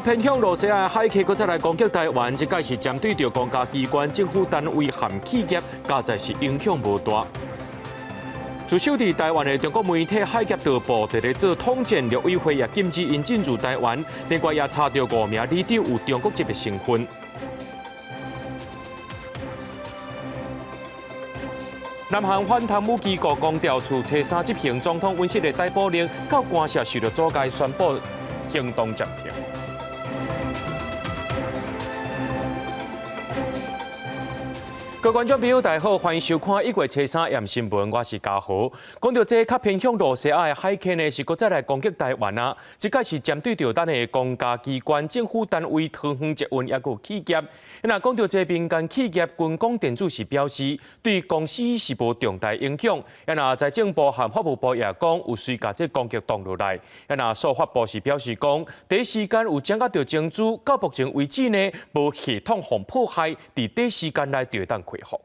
偏向露西亞的駭客閣再來攻擊台灣，這擺是針對著公家機關、政府單位和企業，加在是影響無大。駐守佇台灣的中國媒體《海峽導報》佇咧做統戰，陸委會也禁止𪜶進入台灣，另外也查著五名里長有中國籍的成分。南韓反貪污機構公調處初三執行總統尹錫悅逮捕令，到官舍受著阻礙，宣布行動暫停。各位觀眾朋友，大家好，歡迎收看一月初三夜新聞，我是嘉豪。講到這較偏向露西亞的駭客呢，是閣再來攻擊台灣啊！這擺是針對著咱的公家機關、政府單位、桃園捷運抑閣有企業。若講到這民間企業軍工電子是表示，對公司是無重大影響。若財政部和法務部也講，有隨共這攻擊擋落來。若數發部是表示講，第一時間有掌握著情資，到目前為止呢，無系統予破壞，佇短時間內就會當恢復。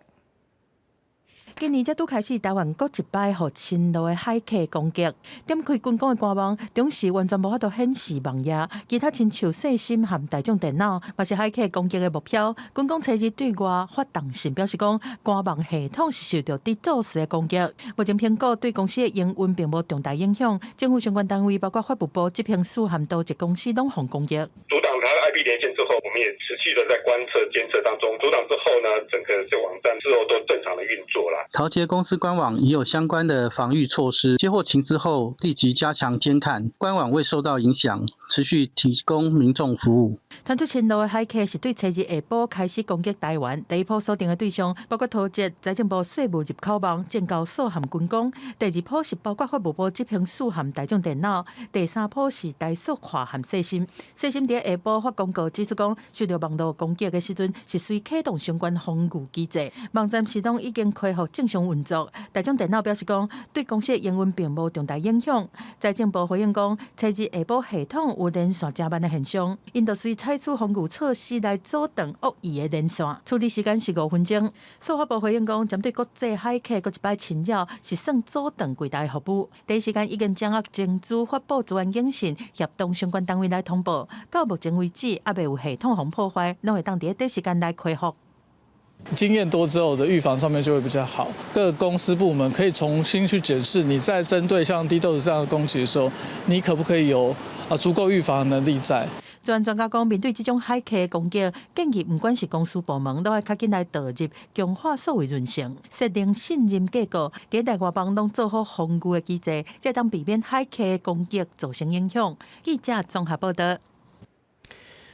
今年才拄開始，台灣閣一擺予深路的駭客攻擊，點開軍工的官網，總是完全無法度顯示網頁，其他親像世芯和大眾電腦，嘛是駭客攻擊的目標。軍工初日對外發動信表示講，官網系統是受著 DDoS 的攻擊。目前評估對公司的營運並無重大影響。政府相關單位包括法務部執行署和多一公司攏予攻擊。阻擋它 IP 連線之後，我們也持續的在觀測監測當中。阻擋之後呢，整個這網站之後都正常的運作了。桃捷公司官網已有相關的防禦措施，接獲情資後立即加強監看，官網未受到影響，持續提供民眾服務。傳出深路的駭客是對初日下晡開始攻擊台灣，第一波鎖定的對象包括桃捷、財政部稅務入口網、證交所和軍工；第二波是包括法務部執行署和大眾電腦；第三波是台塑化和世芯。世芯佇下晡發公告指出講，受著網路攻擊的時陣是隨啟動相關防禦機制，網站系統已經恢復正常運作。大眾電腦表示講，對公司的營運並無重大影響。財政部回應講，初日下晡系統有連線誠慢的現象，𪜶就隨採取防禦措施來阻斷惡意的連線，處理時間是5分鐘。數發部回應講，針對國際駭客閣一擺侵擾，是算阻斷櫃台服務。第一時間已經掌握情資，發布資安警訊，協同相關單位來通報。到目前為止，猶未有系統予破壞，攏會當佇短時間內恢復。經驗多之後的預防上面就會比較好。各公司部門可以重新去檢視，你在針對像 DDoS 這樣的攻擊的時候，你可不可以有足夠預防的能力在？資安專家講，面對這種駭客攻擊，建議毋管是公司部門，都愛較緊來導入強化數位韌性，設定信任架構，佇內外網攏做好防禦的機制，才會當避免駭客攻擊造成影響。記者綜合報導。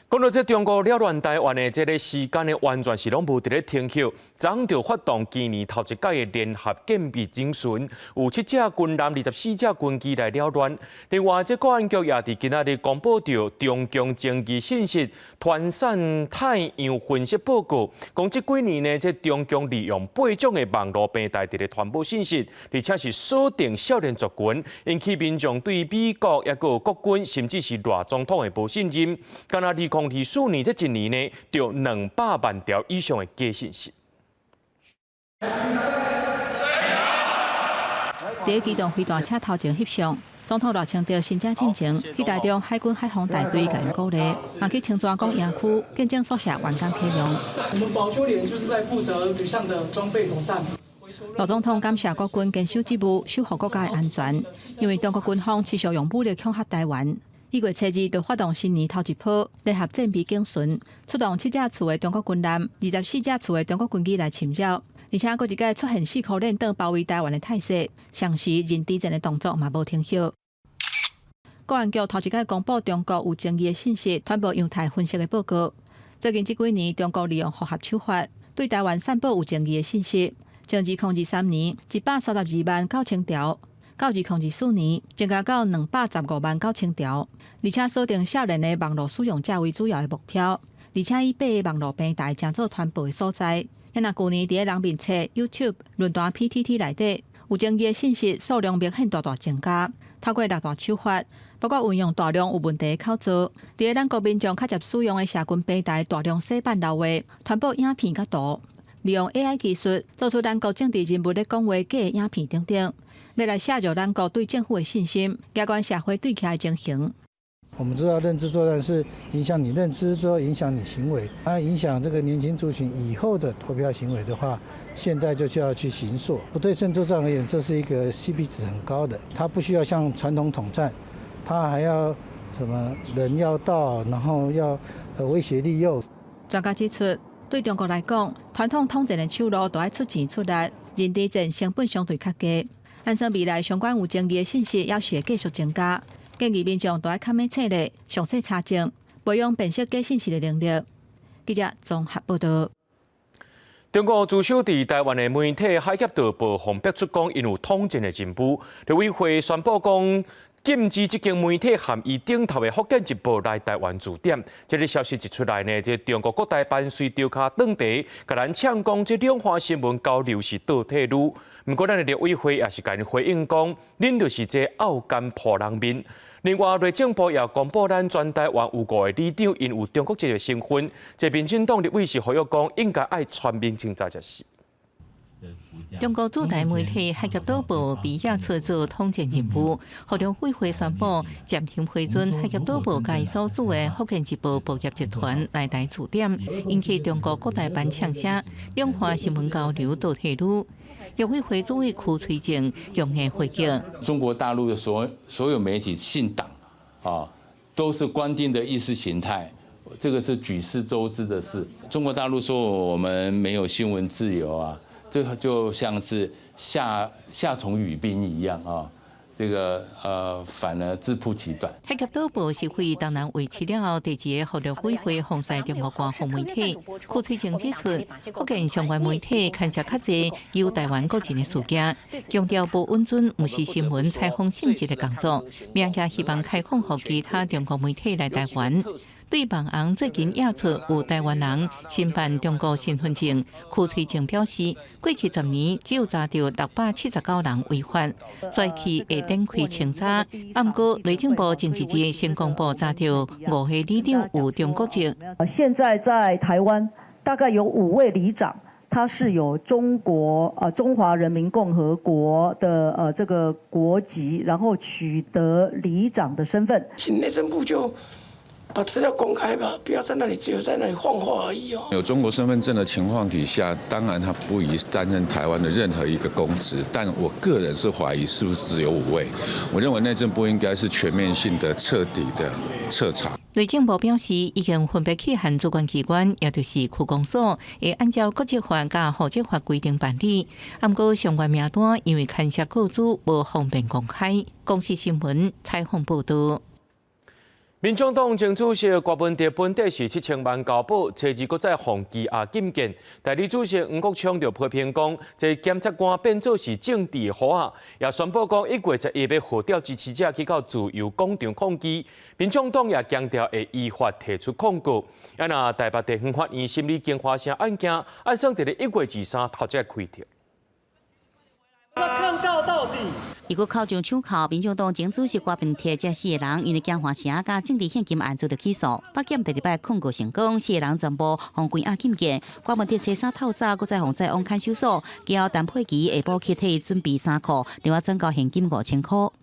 講到這中國擾亂台灣的這个時間呢，完全是攏無佇咧停歇。昨昏就發動今年頭一擺的聯合艦備整訓，有七隻軍艦、24隻軍機來擾亂。另外，這國安局也佇今仔日公布著中共爭議信息傳散太陽分析報告，講這幾年呢，這中共利用八種的網路平台佇咧傳播信息，而且是鎖定少年族群，引起民眾對美國抑閣國軍，甚至是賴總統的無信任。敢若2024年這一年呢，就200萬條以上的假信息。佇機動飛彈車頭前翕相，總統賴清德新車進前去台中海軍海防大隊共𪜶鼓勵，嘛去青山港營區見證宿舍完工啟用。我們保修連就是在負責旅上的裝備妥善。賴總統感謝國軍堅守職務，守護國家的安全，因為中國軍方持續用武力恐嚇台灣。1月初二就發動新年頭一波聯合戰備警巡，出動七隻次的中國軍艦、24隻次的中國軍機來侵擾，而且閣一擺出現四顆練彈包圍台灣的態勢，同時認知戰的動作嘛無停歇。國安局頭一擺公布中國有爭議的信息傳播樣態分析的報告。最近這幾年，中國利用複合手法對台灣散播有爭議的信息，從2023年132萬9千條，到2024年增加到215萬9千條，而且鎖定少年的網路使用者為主要的目標，而且以八个網路平台成做傳播的所在。若舊年佇咧人面冊、YouTube、論壇 PTT 內底有爭議的信息數量明顯大大增加，透過六大手法，包括運用大量有問題的口號，佇咧咱國民眾較捷使用的社群平台大量洗版流話，傳播影片佮圖，利用 AI 技術做出咱國政治人物咧講話假的影片等等，欲來削弱咱國對政府的信心，加懸社會對起來的情形。我們知道認知作戰是影響你認知之後影響你行為，它影響這個年輕族群以後的投票行為的話，現在就需要去形塑。不對稱作戰而言，這是一個 CP 值很高的，它不需要像傳統統戰，它還要什麼人要到，然後要威脅利誘。專家指出，對中國來講，傳統統戰的手路都愛出錢出力，認知戰成本相對較低。按算未來相關有爭議的信息，猶是會繼續增加。建議民眾都愛較密切的詳細查證，培養辨識假信息的能力。記者綜合報道。中國駐守佇台灣的媒體海峽導報予逼出講，𪜶有統戰的任務。陸委會宣布講，禁止這間媒體和伊頂頭的福建日報來台灣駐點。這个消息一出來呢，這中國國台辦隨著跤轉茶，共咱嗆講這兩岸新聞交流是倒退嚕。毋過，咱的陸委會也是共𪜶回應講，恁就是這漚肝鋪人面。另外，內政部也公布，咱全台灣有五个里長𪜶有中國籍的身份。這民進黨立委是呼籲講，應該愛全面清查才是。中國駐台媒體海峽導報被指出做統戰任務，予陸委會宣布暫停批准海峽導報佮伊所屬的福建日報報業集團來台駐點，引起中國國台辦嗆聲，兩岸新聞交流倒退嚕。陸委會主委柯翠靜強硬回擊：中國大陸的所有媒體姓黨啊，都是官定的意識形態，這個是舉世周知的事。中國大陸說我們沒有新聞自由啊，這就像是夏蟲語冰一樣啊。這個反而自曝其短。海峽導報是繼東南衛視了後，第二个予陸委會封殺中國官方媒體。柯翠靜指出，福建相關媒體牽涉較濟有台灣國籍的事件，強調無允准毋是新聞採訪性質的工作，明也希望開放予其他中國媒體來台灣。對網紅最近驗出有台灣人申辦中國身份證，柯翠靜表示，過去10年只有查著679人違法，再去會展開清查。啊，毋過內政部前一日先公布查著五個里長有中國籍。現在在台灣大概有五位里長，他是有中國中華人民共和國的這個國籍，然後取得里長的身份。請內政部就把資料公開吧，不要在那裡只有在那裡放話而已哦。有中國身份證的情況底下，當然他不宜擔任台灣的任何一個公職。但我個人是懷疑是不是只有五位？我認為內政部應該是全面性的、徹底的徹查。內政部表示，已經分別去函主管機關，也就是區公所，會按照國籍法佮戶籍法規定辦理。毋過相關名單因為牽涉個資，無方便公開。公視新聞採訪報道。民眾黨前主席郭文哲本底是7000萬交保，初二閣再予羈押禁見。代理主席黃國昌就批評講，這檢察官變做是政治的虎仔，也宣布講1月11欲號召支持者去到自由廣場抗議。民眾黨也強調會依法提出抗告。啊，若台北地方法院審理京華城案件，按算佇咧1月23頭才開庭。抗告到底。伊閣扣上手銬，民眾黨前主席郭文鐵這四个人，因為京華城佮政治獻金案遭著起訴，北檢第二擺控告成功，四个人全部予關押禁見。郭文鐵初三透早，閣再予載往看守所，其後陳佩琪下晡去替伊準備衫褲，另外轉交現金5000箍。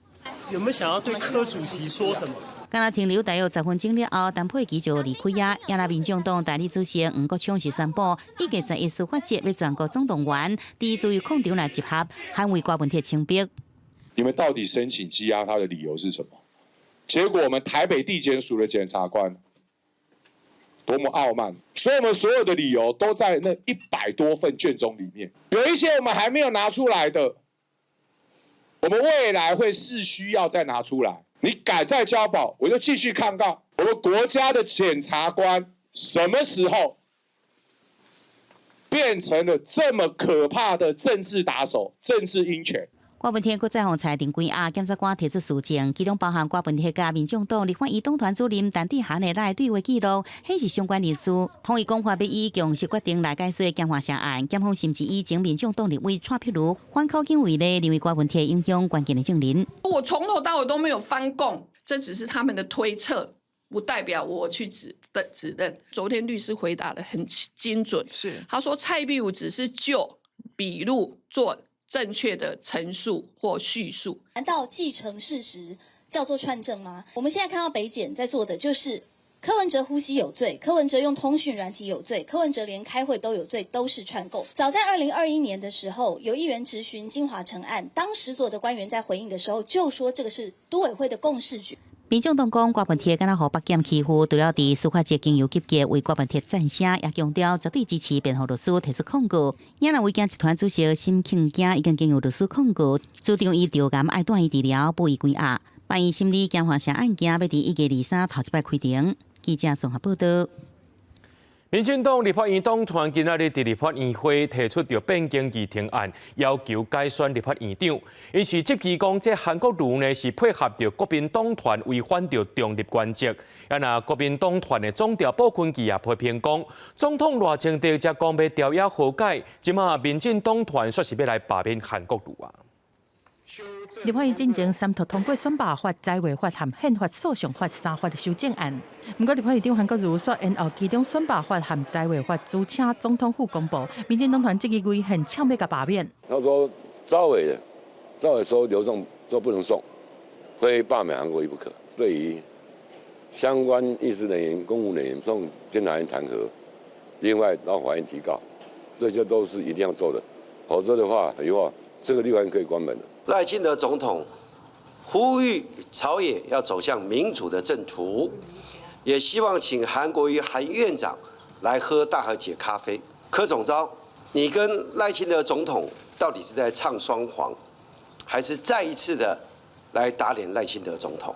有沒有想要對柯主席說什麼？敢若停留大約10分鐘了後，陳佩琪就離開遐。也那民眾黨代理主席黃國昌是宣布，1月11司法節欲全國總動員，佇自由廣場來集合，捍衛郭文鐵清白。你們到底申請羈押他的理由是什麼？結果我們台北地檢署的檢察官多麼傲慢，所以我們所有的理由都在那100多份卷宗裡面，有一些我們還沒有拿出來的，我們未來會視需要再拿出來。你敢再交保，我就繼續抗告。我們國家的檢察官什麼時候變成了這麼可怕的政治打手、政治鷹犬？郭文鐵閣再予裁定關押，檢察官提出示證，其中包含郭文鐵佮民眾黨立法院黨團主任陳智菡的 LINE 對話記錄，顯示相關人士同意講法，欲以共識決定來解說京華城案。檢方甚至以前民眾黨立委蔡壁如反口供為例，認為郭文鐵影響關鍵的證人。我從頭到尾都沒有翻供，這只是他們的推測，不代表我去指認。昨天律師回答得很精準，是他說蔡壁如只是就筆錄做正確的陳述或敘述。難道既成事實，叫做串證嗎？我們現在看到北檢在做的就是柯文哲呼吸有罪，柯文哲用通訊軟體有罪，柯文哲連開會都有罪，都是串供。早在2021年的時候，有議員質詢京華城案，當時所有的官員在回應的時候就說這個是都委會的共識決。民眾黨講，柯文哲敢若予北檢欺負，除了佇司法這經由級別為柯文哲贊聲，也強調絕對支持辯護律師提出控告。野人違建集團主席沈慶京已經經由律師控告，主張伊著癌愛住院治療，不宜關押。法院審理京華城案件，欲佇1月23頭一擺開庭。記者綜合報道。民進黨立法院黨團今仔日佇立法院會提出著變更議程案，要求改選立法院長。𪜶是質疑講，這韓國瑜呢是配合著國民黨團違反著中立原則。啊，若國民黨團的總召傅崐萁也批評講，總統賴清德才講欲朝野和解，這馬民進黨團煞是欲來罷免韓國瑜啊。立法院進前三讀通過選罷法、財劃法和憲法訴訟法三法的修正案。毋過立法院長韓國瑜煞延後其中選罷法和財劃法，主請總統府公布。民進黨團質疑違憲，搶欲共罷免。他說召委，召委說劉仲說不能送，非罷免韓國瑜不可。對於相關議事人員、公務人員送監察院彈劾，另外到法院提告，這些都是一定要做的，否則的話，以後這個立法院可以關門的。賴清德總統呼籲朝野要走向民主的正途，也希望請韓國瑜韓院長來喝大和解咖啡。柯總召，你跟賴清德總統到底是在唱雙簧，還是再一次的來打臉賴清德總統？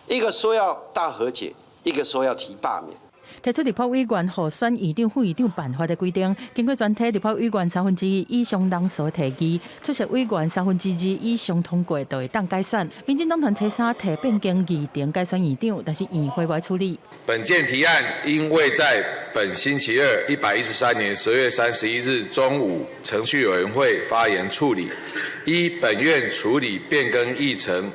一個說要大和解，一個說要提罷免。提出立法委員互選院長、副院長辦法的規定，經過全體立法委員三分之一以上人數提議，出席委員三分之二以上通過，就會當改選。民進黨團初三提變更議程改選院長，但是院會無處理。本件提案因未在本星期二113年12月31日中午程序委員會發言處理，依本院處理變更議程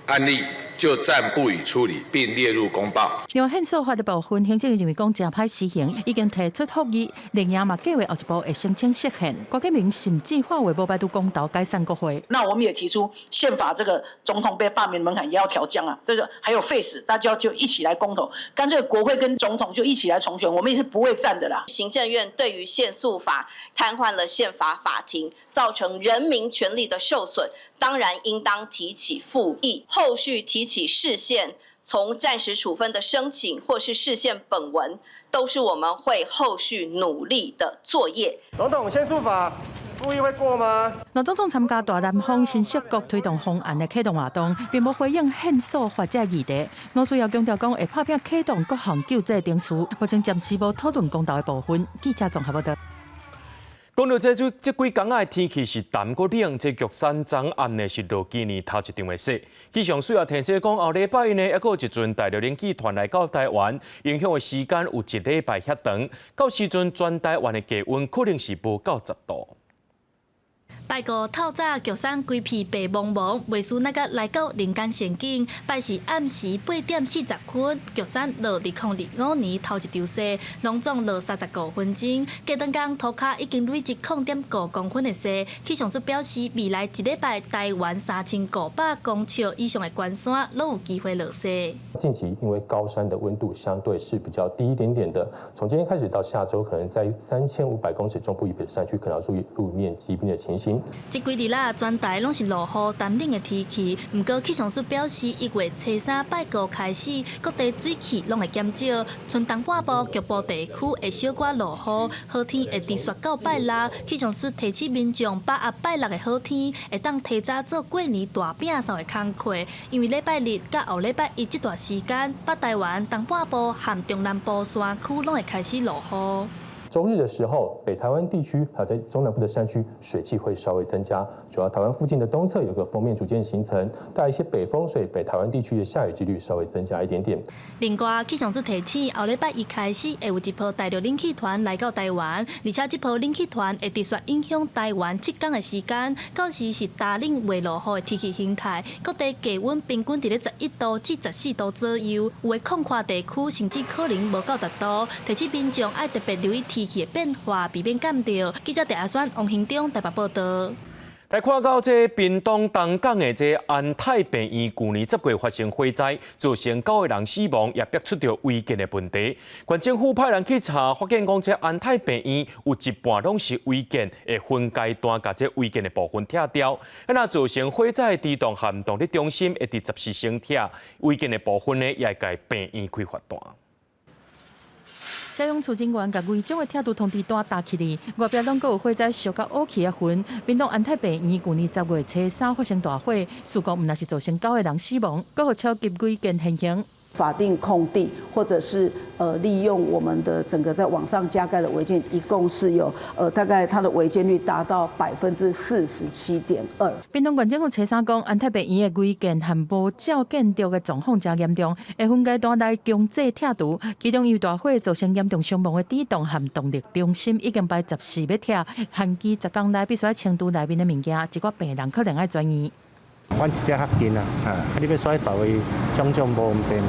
案例，就暫不予處理，並列入公報。另外，憲訴法的部分，行政院認為講誠歹施行，已經提出覆議，另外嘛計劃後一步會申請釋憲。郭台銘甚至喊話無排除公投解散國會。那我們也提出憲法這個總統被罷免門檻也要調降啊，這個還有廢死，大家就一起來公投，乾脆國會跟總統就一起來重選，我們也是不會戰的啦。行政院對於憲訴法癱瘓了憲法法庭，造成人民權利的受損，當然應當提起復議，後續提起釋憲，從暫時處分的申請或是釋憲本文，都是我們會後續努力的作業。總統憲訴法復議會過嗎？賴總統參加大南方新設國推動方案的啟動活動，並無回應憲訴法這議題。吳思瑤強調講會拍拚啟動各項救濟程序，目前暫時無討論公投的部分。記者綜合報道。講到這這這幾工仔的天氣是澹閣冷，這玉山昨暗呢是落今年頭一場的雪。氣象署也提醒講，後禮拜呢，猶閣有一陣大陸冷氣團來到台灣，影響的時間有一禮拜遐長。到時陣全台灣的低溫可能是無到10度。拜五透早，玉山規片白茫茫，未輸那個來到人間仙境。拜四暗時8點40分，玉山落2025年頭一場雪，攏總落35分鐘。隔頓工塗跤已經累積0.5公分的雪。氣象署表示，未來一禮拜台灣3500公尺以上的懸山攏有機會落雪。近期因為高山的溫度相對是比較低一點點的，從今天開始到下週，可能在3500公尺中部以北的山區，可能要注意路面積冰的情形。這幾日啦，全台攏是落雨、乾冷的天氣。毋過氣象署表示，1月初三拜五開始，各地水汽攏會減少，賰東半部局部地區會小可落雨，好天會持續到拜六。氣象署提醒民眾把握拜六的好天，會當提早做過年大餅掃的工課。因為禮拜日佮後禮拜一這段時間，北台灣東半部和中南部山區攏會開始落雨。週日的時候，北台灣地區還有在中南部的山區，水汽會稍微增加。主要台灣附近的東側有個鋒面逐漸形成，帶來一些北風，所以北台灣地區的下雨幾率稍微增加一點點。另外，氣象署提醒，後禮拜一開始會有一波大陸冷氣團來到台灣，而且這波冷氣團會持續影響台灣7天的時間。到時是焦冷未落雨的天氣形態，各地低溫平均佇咧11度至14度左右，有的曠闊地區甚至可能無到10度。提醒民眾愛特別留意天氣的變化，避免感著。記者鄭阿選、王興中台北報道。來看到這屏東東港的這安泰病院，舊年10月發生火災，造成九個人死亡，也逼出著違建的問題。縣政府派人去查，發現講這安泰病院有一半攏是違建，會分階段共這違建的部分拆掉。若造成火災的支動和動力中心會佇十四先拆，違建的部分呢，也會共病院開罰單。消防處人員共違章的拆除通知單貼起來，外壁攏閣有火災燒甲烏去的痕。屏東安泰病院舊年10月初三發生大火，事故毋但是造成九個人死亡，閣予超級違建現形。法定空地，或者是利用我們的整個在往上加蓋的違建，一共是有大概它的違建率達到47.2%。屏東縣政府初三講，安泰病院的違建和無照建築的狀況誠嚴重，會分階段來強制拆除。其中因大火造成嚴重傷亡的支動和動力中心已經排14欲拆，限期10工內必須愛清除內面的物件，一寡病人可能愛轉院。阮這遮較近啊，啊你欲徙別位，種種無方便。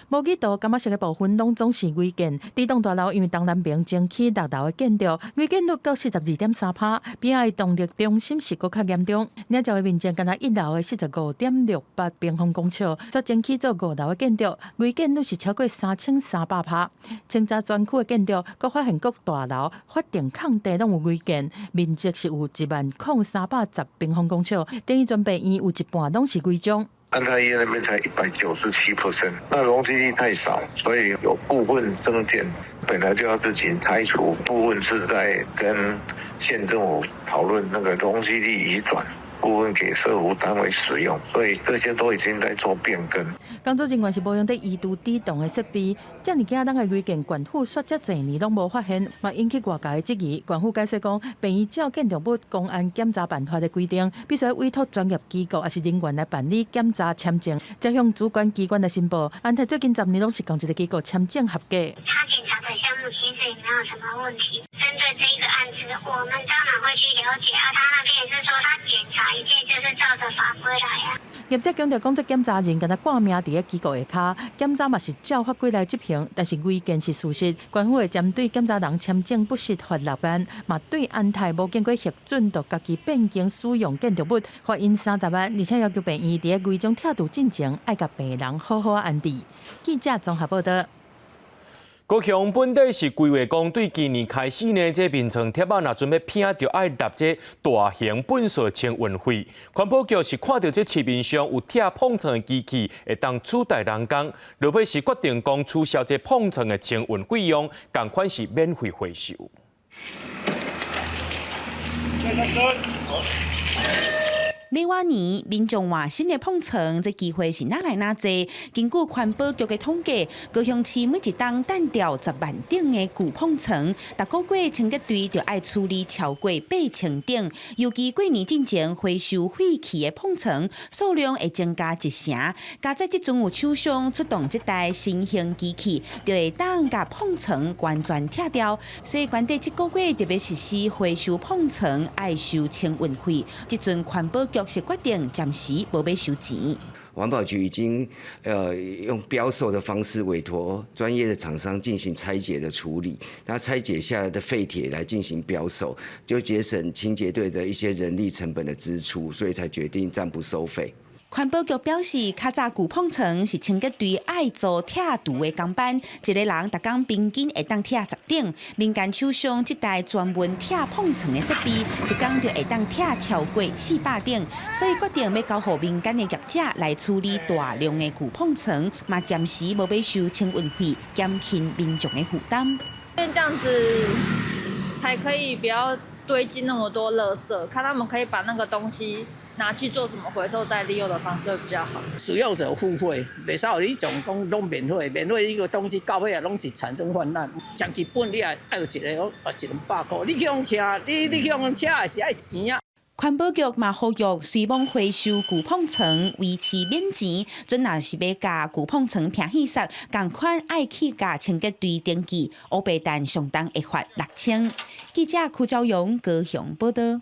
無幾度感覺色的部分攏總是違建，支棟大樓因為東南邊爭起六樓的建築，違建率到42.3%，比愛動力中心是閣較嚴重。領照的面積干焦一樓的45.68平方公尺，煞爭起做五樓的建築，違建率是超過3300%。清查全區的建築，閣發現各大樓法定空地攏有違建，面積是有10,310平方公尺，等於全病院有一半攏是違章。安泰醫院那邊才197%，那容積率太少，所以有部分增建本來就要自行拆除，部分是在跟縣政府討論那個容積率移轉。部分給社福單位使用，所以這些都已經在做變更。工作人員是無閒佇移除支動的設備，遮爾驚人的違建，縣府煞遮濟年攏無發現，嘛引起外界的質疑。縣府解釋講，病院照建築物工安檢查辦法的規定，必須委託專業機構抑是人員來辦理檢查簽證，才向主管機關來申報。安泰最近十年攏是仝一個機構簽證合格。他檢查的項目其實也沒有什麼問題。針對這個案子，我們當然會去了解啊。他那邊也是說，他檢查一切就是照着法規來啊。業者強調講，這檢查人干焦掛名佇咧機構下跤，檢查嘛是照法規來執行，但是違建是事實。縣府會針對檢查人簽證不實罰6萬，嘛對安泰無經過核准就家己變更使用建築物，罰𪜶30萬，而且要求病院佇咧違章拆除進前，愛共病人好好安置。記者綜合報道。高雄本地是規劃講，對今年開始呢，這眠床貼仔若準備拼，就愛納這大型糞掃清運費。環保局是看著這市面上有拆膨床的機器，會當取代人工，落尾是決定講取消這膨床的清運費用，仝款是免費回收。每倚年民眾換新的膨床，這機會是愈來愈濟。根據環保局的統計，高雄市每一冬擲掉10萬頂的舊膨床，逐個月清潔隊就愛處理超過8000頂。尤其過年進前回收廢棄的膨床數量會增加一成。佳哉這陣有廠商出動這台新型機器，就會當共膨床完全拆掉。所以，縣底這個月特別實施回收膨床愛收清運費。這陣環保局是決定暫時無欲收錢。環保局已經用標售的方式委託專業的廠商進行拆解的處理，那拆解下來的廢鐵來進行標售，就節省清潔隊的一些人力成本的支出，所以才決定暫不收費。環保局表示，較早舊膨床是清潔隊愛做拆除的工班，一个人逐工平均會當拆10頂。民間廠商這台專門拆膨床的設備，一工就會當拆超過400頂，所以決定欲交予民間的業者來處理大量的舊膨床，嘛暫時無欲收清運費，減輕民眾的負擔。因為這樣子才可以不要堆積那麼多垃圾，看他們可以把那個東西拿去做什麼回收再利用的方式會比較好。使用者付費，袂使予你種講攏免費，免費一個東西到尾啊攏是產生泛濫。上基本你也愛有一個啊一兩百箍，你去用車，你去用車也是愛錢啊。環保局嘛呼籲隨網回收舊膨床，維持免錢。準若是欲共舊膨床拚戲殺，仝款愛去共清潔隊登記，烏白單上重會罰6000。記者柯昭勇高雄報道。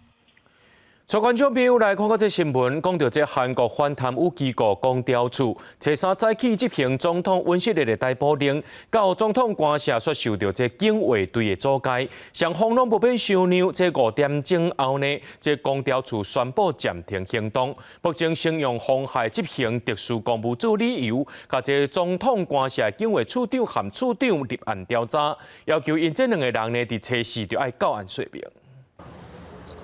帶觀眾朋友來看看這新聞，講著這韓國反貪污機構公調處，初三早起執行總統尹錫悅的逮捕令，到總統官舍煞受著這警衛隊的阻截，雙方攏無免相讓。這5點鐘後呢，這公調處宣布暫停行動，目前先用妨害執行特殊公務做理由，共這總統官舍警衛處長和處長立案調查，要求𪜶這兩个人呢，佇初四就愛到案說明。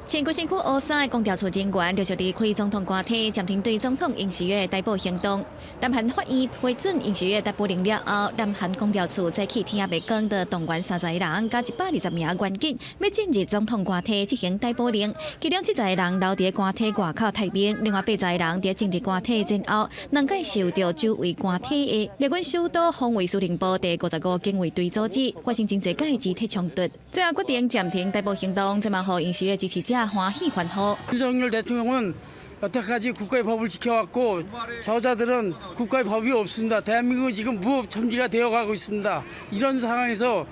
前規身軀烏衫的公調處人員陸續離開總統官邸，暫停對總統尹錫悅逮捕行動。南韓法院批准尹錫悅逮捕令了後，南韓公調處早起天猶未光，就動員30個人佮120名員警，欲進入總統官邸執行逮捕令。其中70個人留佇官邸外口待命，另外80個人佇進入官邸前後，兩擺受著周圍官邸的陸軍首都防衛司令部第55警衛隊阻止，發生真濟擺肢體衝突。最後決定暫停逮捕行動，這嘛予尹錫悅支持者歡喜歡呼。 윤석열 대통령은 여태까지 국가의 법을 지켜왔고 저자들은 국가의 법이 없습니다. 대한민국은 지금 무법천지가 되어가고 있습니다. 이런 상황에서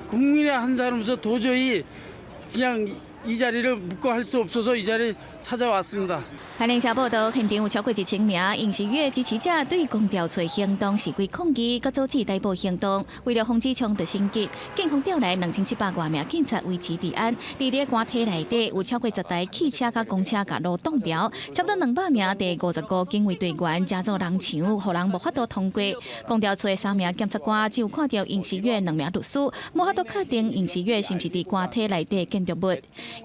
국민의 한 사람으로서 도저히 그냥 이 자리를 묵과할 수 없어서 이 자리에 찾아왔습니다. 韓聯社報導，現場有超過1000名尹錫悅支持者對公調處行動示威抗議，佮阻止逮捕行動。為了防止衝突升級，警方調來2700外名警察維持治安。佇咧官邸內底有超過10台汽車佮公車共路擋牢，差不多200名第55警衛隊員遮做人牆，予人無法度通過。公調處的三名檢察官只有看著尹錫悅兩名律師，無法度確定尹錫悅是毋是佇官邸內底建築物。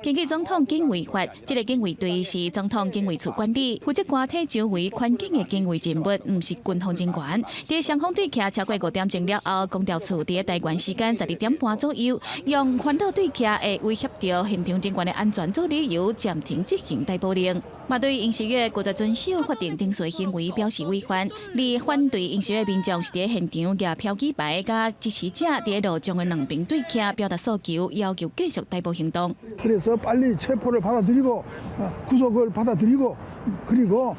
根據總統警衛法，這個警衛隊是總統警衛處管理，負責官邸周圍環境的警衛任務，毋是軍方人員。佇雙方對峙超過5點鐘了後，公調處佇台灣時間12點半左右，用煩惱對峙會威脅著現場人員的安全做理由，暫停執行逮捕令。嘛對尹錫悅拒絕遵守法定程序行為表示遺憾。而反對尹錫悅民眾是佇現場舉標語牌，佮支持者佇路障的兩邊對徛，表達訴求，要求繼續逮捕行動。 그래서 빨리 체포를 받아들이고 구속을 받아들이고 그리고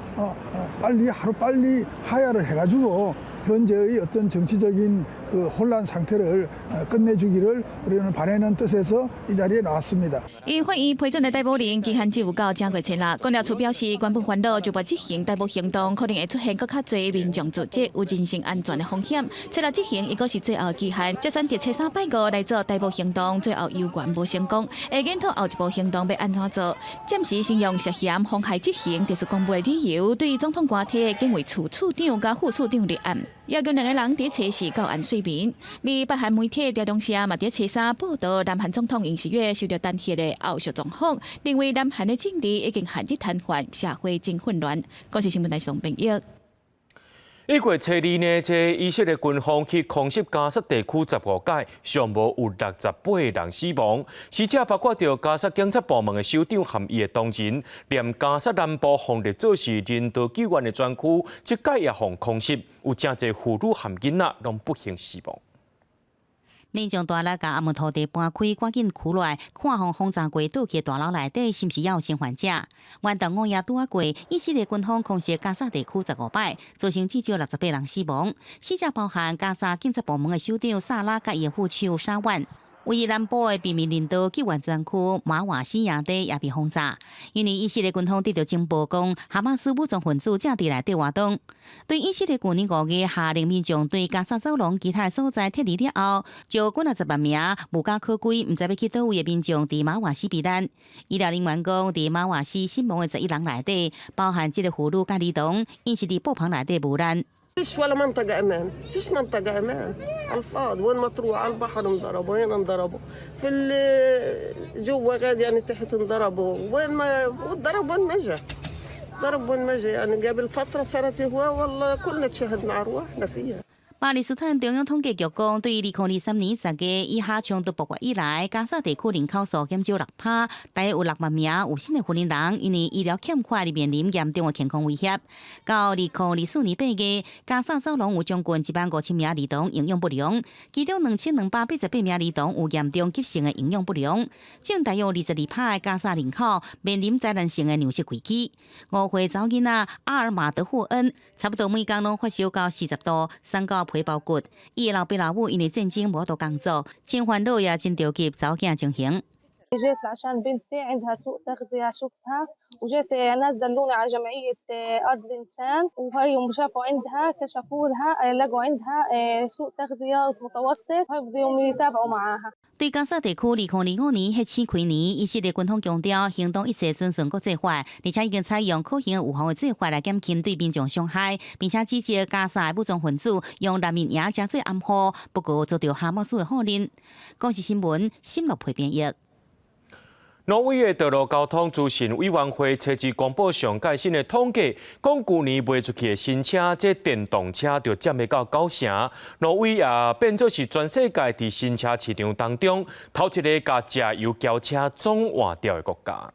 빨리 하루 빨리 하야를 해가지고 현재의 어떤 정치적인 그 혼란 상태를 끝내주기를 우리는 바라는 뜻에서 이 자리에 나왔습니다. 因法院批准的逮捕令期限只有到正月初六，公調處表示，原本煩惱就欲執行逮捕行動，可能會出現閣較濟民眾聚集，有人身安全的風險。初六執行，抑閣是最後期限，則選擇初三拜五來做逮捕行動，最後猶原無成功，會檢討後一步行動欲按怎做。暫時先用涉嫌妨害執行特殊公務的理由，對總統官邸的警衛處處長佮副處長立案。要求兩个人佇初四到案說明。而北韓媒體朝中社嘛佇初三報導，南韓總統尹錫悅受著彈劾的後續狀況，認為南韓的政治已經陷入癱瘓，社會真混亂。公視新聞台宋炳玉。1月初二呢，這以色列軍方去空襲加薩地區15擺，上無有68人死亡。死者包括著加薩警察部門的首長和伊的同仁，連加薩南部予列做是人道救援的專區，這擺也予空襲，有誠濟婦女和囡仔攏不幸死亡。民眾大力共阿門土地搬開，趕緊區內看予轟炸過倒去大樓內底，是毋是猶有生還者？元旦午夜拄仔過，以色列軍方空襲加薩地區15擺，造成至少68人死亡，死者包含加薩警察部門的首長薩拉佮伊的副手沙萬。位於南部的秘密人道救援專區馬瓦西營地也被轟炸，因為以色列軍方得著情報講，哈馬斯武裝分子正佇內底活動。對以色列舊年5月下令民眾對加薩走廊其他所在撤離了後，就幾若十萬名無家可歸、毋知欲去佗位的民眾佇馬瓦西避難。醫療人員講，佇馬瓦西死亡的11人內底，包含這个婦女佮兒童，𪜶是佇布棚內底遇難。 فيش ولا منطقة أمان، فيش منطقة أمان على الفاضي. وين ما تروح، على البحر انضربوا، هنا انضربوا، في جوا غاد يعني تحت انضربوا، وين ما ضرب، وين ما جا ضرب، وين ما جا. يعني قبل فترة صارت هواء، والله كلنا تشهدنا على أرواحنا فيها. 巴勒斯坦中央統計局講，對2023年10月以哈衝突爆發以來，加薩地區人口數減少6%，大約有6萬名有新的訓練人，因為醫療欠缺而面臨嚴重的健康威脅。到2024年8月，加薩走廊有將近1萬5千名兒童營養不良，其中2288名兒童有嚴重急性的營養不良，佔大約22%的加薩人口面臨災難性的糧食危機。5歲查某囡仔阿爾馬德霍恩，差不多每工攏發燒到40度，送到皮包骨。伊的老爸老母因為戰爭無法度工作，真煩惱也真著急查某囝情形。جيت عشان بنتي عندها سوء تغذية شفتها وجيت ناس دلوني على جمعية أرض الإنسان وهي شافوا عندها كشفوا لها لقوا عندها سوء تغذية متوسط هاي بدهم يتابعوا معاها。對加沙地區，2025年彼次開年，以色列軍方強調行動一切遵循國際法，而且已經採用可行有效的做法來減輕對民眾傷害，並且指責加沙的武裝分子用難民營當做掩護，不過遭到哈馬斯的否認。公視新聞，新樂培編譯。挪威的道路交通資訊委員會初日公布上蓋新的統計，講舊年賣出去的新車，這電動車就佔欲到九成。挪威也變做是全世界佇新車市場當中頭一个共柴油轎車總換掉的國家。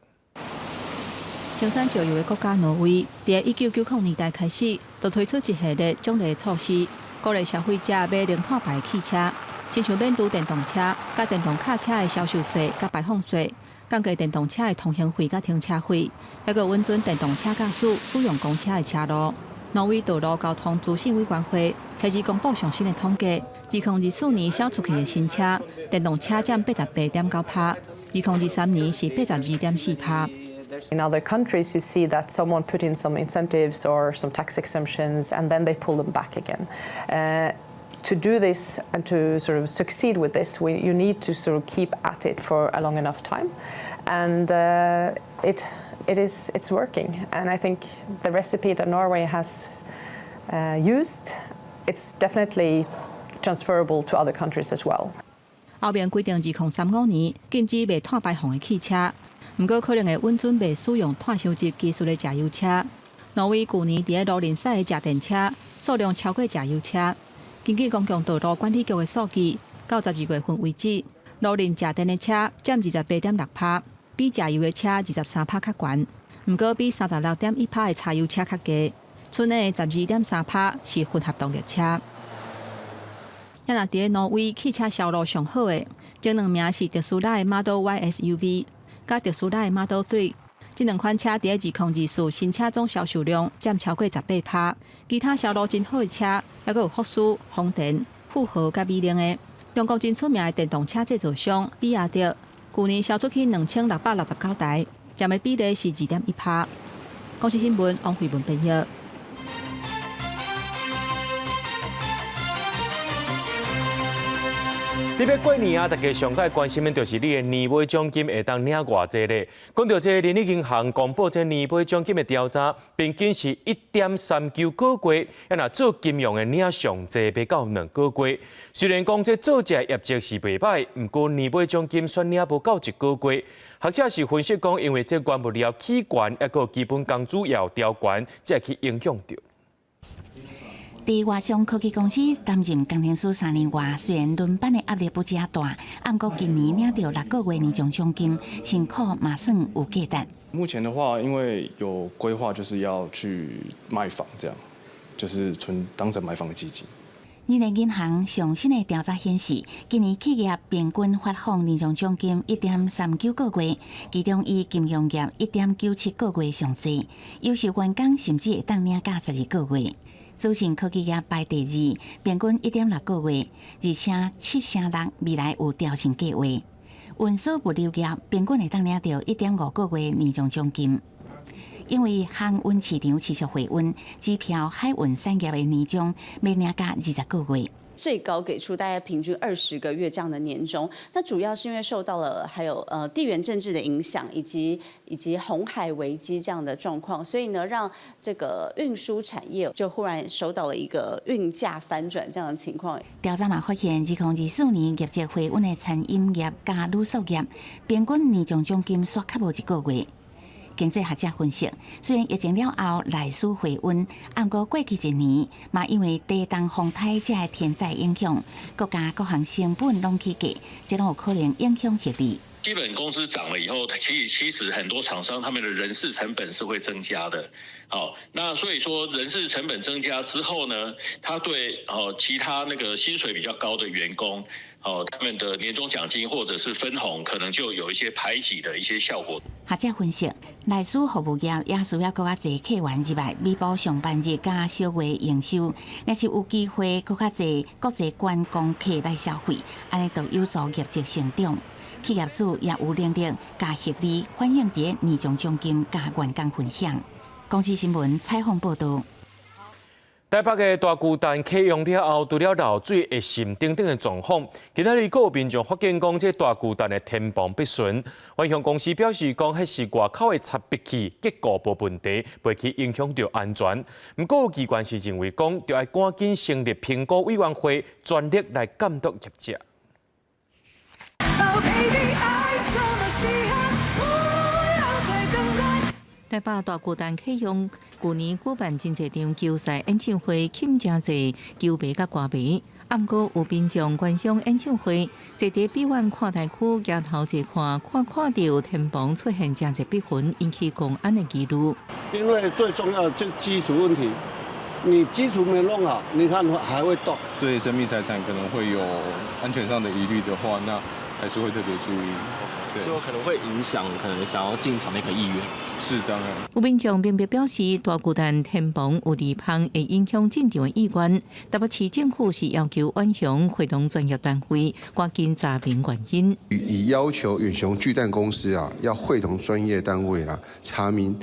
生產石油的國家挪威，佇1990年代開始，就推出一系列獎勵措施，鼓勵消費者買零碳排汽車，親像免除電動車佮電動卡車的銷售稅佮排放稅。降低電動車的通行費佮停車費，猶閣允准電動車駕駛使用公車的車路。挪威道路交通資訊委員會初日公布上新的統計，2024年銷出去的新車，電動車佔88.9%，2023年是82.4%。 In other countries, you see that someone put in some incentives or some tax exemptions, and then they pull them back again. To do this and to sort of succeed with this, you need to sort of keep at it for a long enough time, and it's working. And I think the recipe that Norway has used, it's definitely transferable to other countries as well. 歐盟規定2035年禁止賣碳排放的汽車，毋過可能會允准袂使用碳收集技術的柴油車。挪威舊年佇咧路面駛的柴電車數量超過柴油車。根據公共道路管理局的數據，到12月份為止，路面柴電的車佔28.6%，比柴油的車23%較懸。毋過比36.1%的柴油車較低。賰的12.3%是混合動力車。啊若佇咧挪威汽車銷路上好的，前兩名是特斯拉的 Model Y SUV，佮特斯拉的 Model 3。這兩款車佇咧2024新車總銷售量佔超過18%。其他銷路真好的車，猶閣有福斯、豐田、富豪佮美能的。中國真出名的電動車製造商比亞迪，舊年銷出去2669台，佔的比例是2.1%。公視新聞王慧文編譯。你欲過年啊，大家上蓋關心的就是你的年尾獎金會當領偌濟咧。講到這個，人力銀行公布這年尾獎金的調查，平均是1.39個月，啊若做金融的領上濟袂到2個月。雖然講這做者業績是袂䆀，毋過年尾獎金煞領無夠一個月。學者是分析講，因為這原物料起懸，抑閣基本工資也有調懸，才會去影響著。佇外商科技公司擔任工程師3年外，雖然輪班的壓力不遮大，毋過今年領著6個月年終獎金，辛苦嘛算有價值。目前的話，因為有規劃，就是要去買房，這樣就是存當成買房的基金。人力銀行上新的調查顯示，今年企業平均發放年終獎金1.39個月，其中以金融業1.97個月上濟，優秀員工甚至會當領到12個月。資訊科技業排第二，平均1.6個月，而且7成6未來有調薪計劃。運輸物流業平均會當領著1.5個月年終獎金。因為航運市場持續回溫，機票、海運產業的年終欲領到20個月。最高給出大概平均20個月這樣的年終，那主要是因為受到了還有地緣政治的影響，以及紅海危機這樣的狀況，所以呢，讓這個運輸產業就忽然受到了一個運價翻轉這樣的情況。調查嘛發現，2024年業績回穩的餐飲業佮旅宿業，平均年終獎金煞較無一個月。經濟學者分析，雖然疫情了後內需回溫，毋過過去一年嘛因為地動風颱這个天災影響，國家各項成本攏起價，這攏有可能影響獲利。基本工資漲了以後，其實很多廠商他們的人事成本是會增加的。好，那所以說人事成本增加之後呢，他對哦其他那個薪水比較高的員工，哦他們的年終獎金或者是分紅，可能就有一些排擠的一些效果。學者分析，內需服務業也需要閣較濟客源入來，彌補上班日佮小月營收。若是有機會閣較濟國際觀光客來消費，按呢就有助業績成長。企業主也有能力共合理反映佇年終獎金佮員工分享。公視新聞採訪報導。台北的大巨蛋啟用了後，除了漏水、會滲等等的狀況，今仔日閣有民眾發現講，這大巨蛋的天棚不順。遠雄公司表示講，彼是外口的插壁器結構無問題，袂去影響著安全。毋過有機關是認為講，著愛趕緊成立評估委員會，專力來監督業者。 Oh baby，愛什麼稀罕，不要再等待。台北大巨蛋啟用，舊年舉辦真濟場球賽演唱會，吸引誠濟球迷佮歌迷。毋過有民眾觀賞演唱會，坐佇比遠看台區舉頭坐看，看看著天棚出現誠濟篦痕，引起公安的疑慮。因為最重要的就基礎問題，你基礎沒弄好，你看還會動。對生命財產可能會有安全上的疑慮的話，那還是會特別注意。對，就可能會影響可能想要進場那個意願。是當然。有民眾明白表示，大巨蛋天棚有裂縫，會影響進場的意願。台北市政府是要求遠雄會同專業單位趕緊查明原因。已要求遠雄巨蛋公司啊，要會同專業單位啊，查明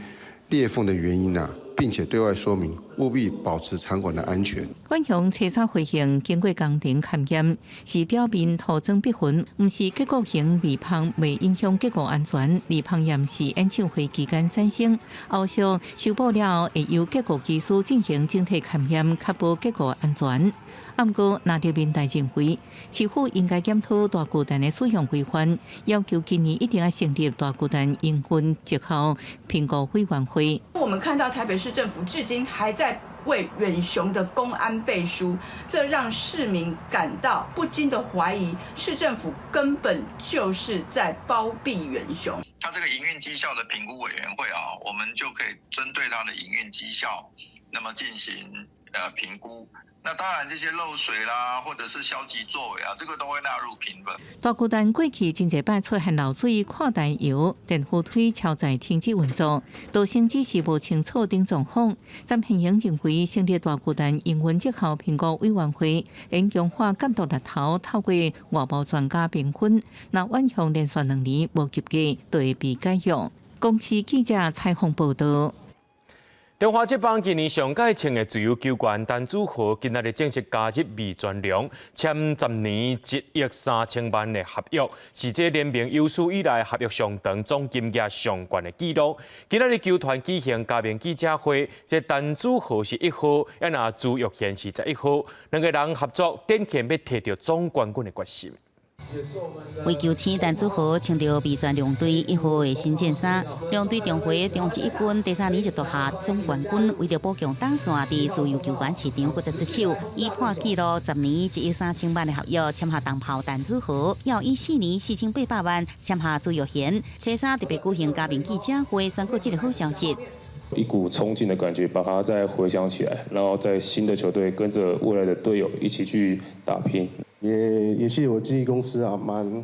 裂縫的原因啊，並且對外說明，務必保持場館的安全。遠雄初三回應，經過工程勘驗，是表面塗裝篦痕，毋是結構性裂縫，袂影響結構安全。裂縫也毋是演唱會期間產生，後續修補了後，會由結構技師進行整體勘驗，確保結構安全。毋過，藍綠民代認為，市府應該檢討大巨蛋的使用規範，要求今年一定愛成立大巨蛋營運績效評估委員會。我們看到台北市政府至今還在為遠雄的工安背書，這讓市民感到不禁的懷疑，市政府根本就是在包庇遠雄。他這個營運績效的評估委員會啊，我們就可以針對他的營運績效，那麼進行評估。那當然，這些漏水啦，或者是消極作為啊，這個都會納入評分。大巨蛋過去真濟擺出現漏水、看台搖、電扶梯超載停止運作，造成只是無清楚等狀況。詹憲英認為，成立大巨蛋營運績效評估委員會，應強化監督力頭，透過外部專家評分，若遠雄連續2年無及格，就會被解約。公視記者採訪報導。中華職棒今年上蓋穿的自由球員陳子豪，今仔日正式加入味全龍，簽10年1億3千萬的合約，是這聯盟有史以來合約上長、總金額上懸的紀錄。今仔日球團舉行加盟記者會，這陳子豪是1號，啊若朱育賢是11號，兩个人合作，展現欲提著總冠軍的決心。為球星陳子豪穿著味全龍隊1號的新戰衫，兩隊重回中職一軍，第三年就奪下總冠軍。為著補強打線，佇自由球員市場閣再出手，以破紀錄10年1億3千萬的合約簽下重炮陳子豪，又以4年4800萬簽下朱育賢。初三特別舉行加盟記者會，宣布這个好消息。一股衝勁的感覺，把它再回想起來，然後在新的球隊跟着未來的隊友一起去打拼。也謝謝我經紀公司啊，蠻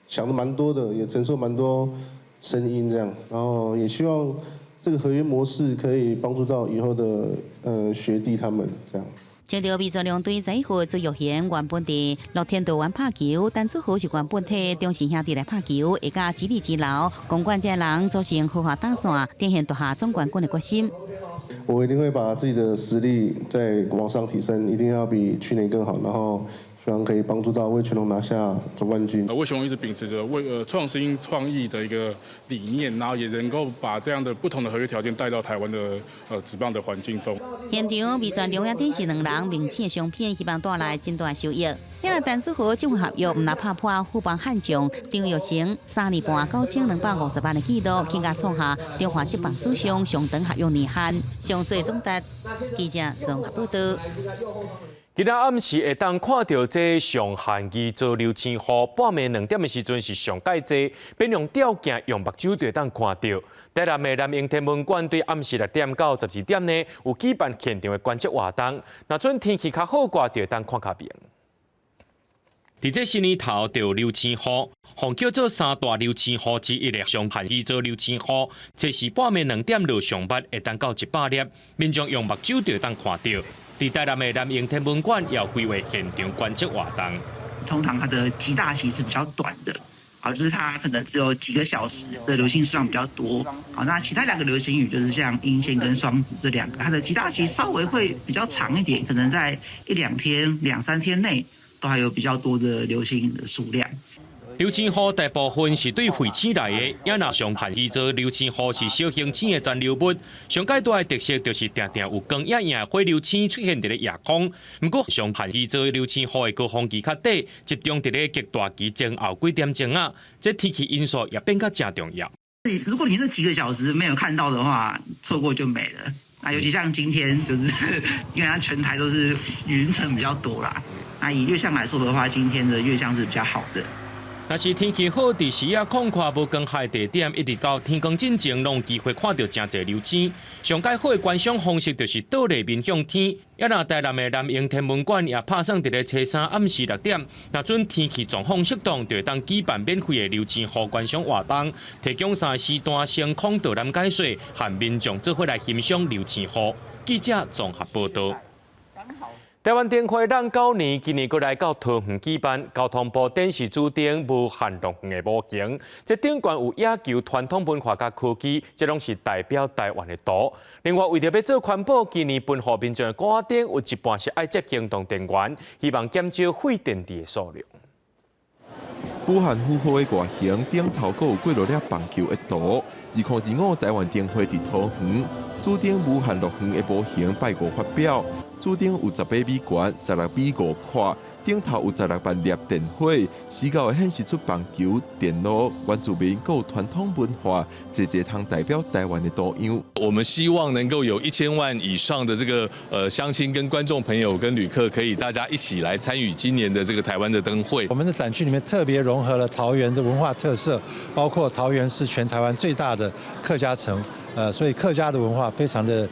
想的蠻多的，也承受蠻多聲音這樣，然後也希望這個合約模式可以幫助到以後的學弟他們這樣。穿著味全龍隊11號朱育賢原本佇樂天桃猿拍球，陳子豪是原本替中信兄弟來拍球，會佮主力之流，公館這人組成豪華打線，展現奪下總冠軍的決心。我一定會把自己的實力再往上提升，一定要比去年更好，然後希望可以幫助到味全龍拿下總冠軍。味全龍一直秉持着為創新創意的一個理念，然後也能夠把這樣的不同的合約條件帶到台灣的職棒的環境中。現場味全龍也展示兩人明星的相片，希望帶來真大收益。遐陳子豪這份合約，毋但拍破富邦悍將張育成3年半9250萬的紀錄，更加創下中華職棒史上上長合約年限。上最總達記者綜合報導。今仔暗時會當看著這上漢字做流星雨，半暝2點的時陣是上蓋濟，變用吊鏡用目睭就會當看著。台南的南榮天文館對暗時6點到12點呢，有舉辦現場的觀測活動。若準天氣較好掛，就會當看較明。佇這新年頭著流星雨，予叫做三大流星雨之一的上漢字做流星雨，這是半暝2點落上捌會當到100粒，民眾用目睭就會當看著。佇台南的南榮天文館也有規劃現場觀測活動。通常它的極大期是比較短的，好，就是它可能只有幾個小時的流星數量比較多。好，那其他兩個流星雨就是像英仙跟雙子這兩個，它的極大期稍微會比較長一點，可能在一兩天、兩三天內都還有比較多的流星雨的數量。流星雨大部分是對彗星來的，也若上限預做流星雨是小行星的殘留物。上蓋大的特色就是定定有光熠熠的火流星出現佇咧夜空。毋過上限預做流星雨的高峰期較短，集中佇咧極大期前後幾點鐘仔。這天氣因素也變較誠重要。如果你那幾個小時沒有看到的話，錯過就沒了。啊，尤其像今天，就是因為它全台都是雲層比較多啦。那以月相來說的話，今天的月相是比較好的。若是天氣好，佇視野廣闊無光害地點，一直到天光進前，攏有機會看著誠濟流星。上蓋好的觀賞方式就是倒立面向天。也若台南的南榮天文館也拍算佇咧初三暗時6點，若準天氣狀況適當，就會當舉辦免費的流星雨觀賞活動，提供三個時段星空導覽解說，和民眾做伙來欣賞流星雨。記者綜合報導。台灣燈會咱九年，今年閣來到桃園舉辦。交通部展示主燈無限樂園的模型，這頂懸有野球傳統文化佮科技，這攏是代表台灣的圖。另外，為著欲做環保，今年分予民眾的鼓仔燈有一半是愛接行動電源，希望減少廢電池的數量。無限負荷的外形，頂頭閣有幾落粒棒球的圖。2025台灣燈會佇桃園，主燈無限樂園的模型拜五發表。主燈有18米懸，16米5闊，頂頭有16萬粒電火，視覺會顯示出棒球、電路、原住民閣有傳統文化，濟濟通代表台灣的圖樣。我們希望能夠有1000萬以上的這個鄉親跟觀眾朋友跟旅客，可以大家一起來參與今年的這個台灣的燈會。我們的展區裡面特別融合了桃園的文化特色，包括桃園是全台灣最大的客家城。所以客家的文化非常的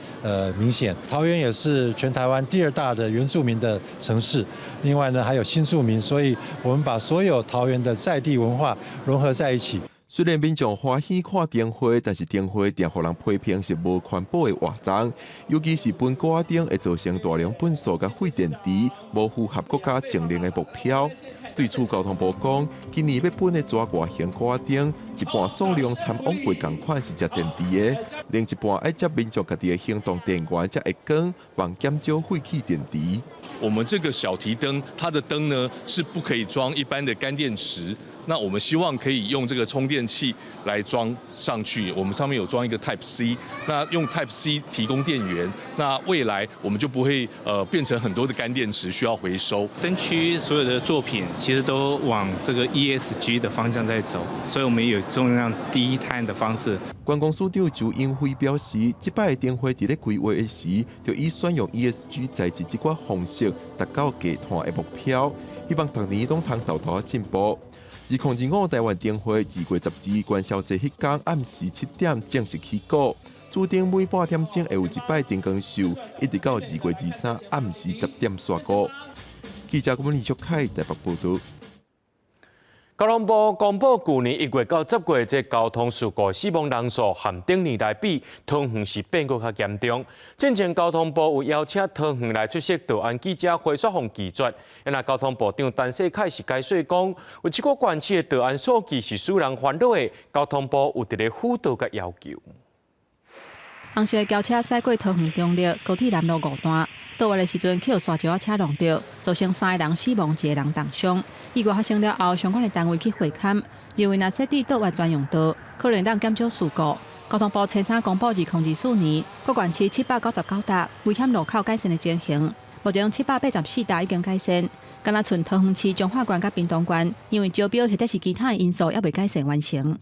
明顯。桃園也是全台灣第二大的原住民的城市，另外呢還有新住民，所以我們把所有桃園的在地文化融合在一起。雖然民眾歡喜看燈會，但是燈會定予人批評是無環保的活動，尤其是分鼓仔燈會造成大量糞埽佮廢電池，無符合國家淨零的目標。對此，交通部講，今年欲分的紙外形鼓仔燈，一半數量參往過仝款是接電池的，另一半愛接民眾家己的行動電源才會光，望減少廢棄電池。我們這個小提燈，它的燈呢是不可以裝一般的乾電池。那我們希望可以用這個充電器來裝上去，我們上面有裝一個 Type C，那用 Type C 提供電源，那未來我們就不會變成很多的乾電池需要回收。燈區所有的作品其實都往這個 ESG 的方向在走，所以我們有盡量低碳的方式。觀光署長周英輝表示，這擺燈會佇咧規劃的時，就已選用 ESG 材質這款方式，達到低碳的目標，希望逐年攏通沓沓進步。2025台灣燈會2月12元宵節彼工暗時7點正式起鼓，主燈每半點鐘會有一擺燈光秀，一直到2月23暗時10點煞鼓。記者郭文玉凱台北報導。交通部公布，舊年1月到10月，這交通事故死亡人數和頂年來比，桃園是變閣較嚴重。進前交通部有邀請桃園來出席道安記者會，煞予拒絕。若交通部長陳世凱是解說講，有這個縣市的道安數據是使人煩惱的，交通部有佇咧輔導佮要求。紅色的轎車駛過桃園中壢高鐵南路五段，倒彎的時陣去予沙石仔車撞著，造成三个人死亡，一个人重傷。意外發生了後，相關的單位去會勘，認為若設置倒彎專用道，可能當減少事故。交通部初三公布，2024年各縣市799搭危險路口改善的情形，目前784搭已經改善，干焦賰桃園市、彰化縣佮屏東縣，因為招標或者是其他的因素，猶未改善完成。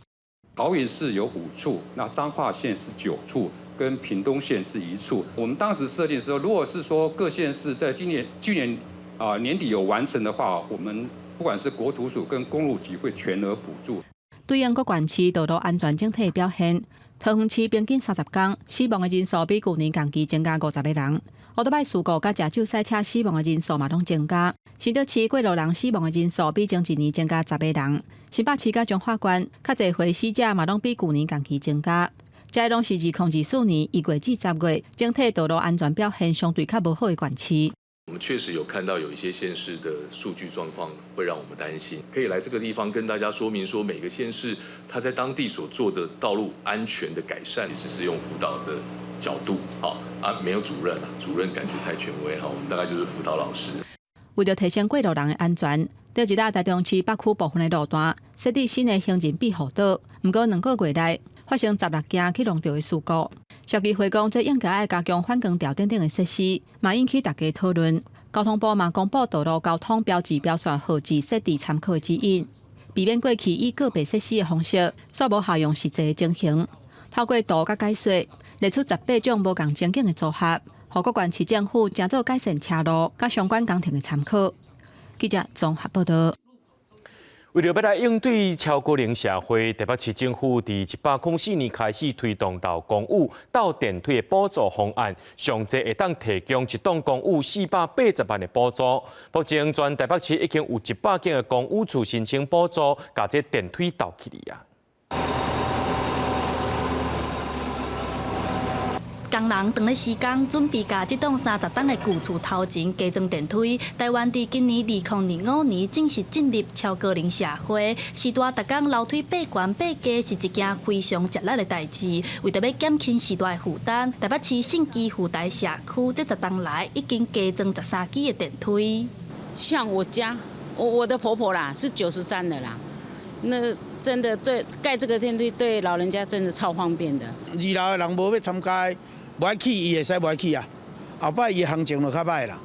桃園市有5處，那彰化縣是9處。跟屏東縣是1處。我們當時設定說，如果是說各縣市在今年、去年啊年底有完成的話，我們不管是國土署跟公路局會全額補助。對應各縣市道路安全整體表現，桃園市平均30工死亡的人數比舊年同期增加50個人。歐多擺事故佮食酒賽車死亡的人數嘛攏增加。新竹市過路人死亡的人數比前一年增加10個人。新北市佮彰化縣較濟歲死者嘛攏比舊年同期增加。這攏是2024年1月至10月整體道路安全表現相對較無好的縣市。我們確實有看到有一些縣市的數據狀況會讓我們擔心，可以來這個地方跟大家說明說，每個縣市它在當地所做的道路安全的改善，其實是用輔導的角度，好啊，沒有主任啊，主任感覺太權威哈，我們大概就是輔導老師。為著提升過路人的安全，佇一搭台中市北區部分的路段設置新的行人庇護島，毋過2個月內發生16件去撞著的事故。社區會講，這應該愛加強反光條等等的設施，嘛引起大家討論。交通部嘛公布道路交通標誌標線號誌設置參考指引，避免過去以個別設施的方式，煞無效用實際的情形。透過圖佮解說，列出18種無仝情景的組合，予各縣市政府成做改善車路佮相關工程的參考。記者綜合報道。為著欲來應對超高齡社會，台北市政府佇104年開始推動老公寓鬥電梯的補助方案，上濟會當提供一棟公寓480萬的補助。目前全台北市已經有100間的公寓厝申請補助，共這電梯鬥起來啊。工人當咧施工，準備共這棟30棟的舊厝頭前加裝電梯。台灣佇今年2025年正式進入超高齡社會，時代逐工樓梯爬懸爬低是一件非常吃力的代誌。為著欲減輕時代的負擔，台北市信基富台社區這10冬來已經加裝13支的電梯。像我家，我的婆婆啦，是93的啦。那真的對蓋這個電梯對老人家真的超方便的。二樓的人無欲參加。無愛去，伊會使無愛去啊。後擺伊行情就較䆀啦。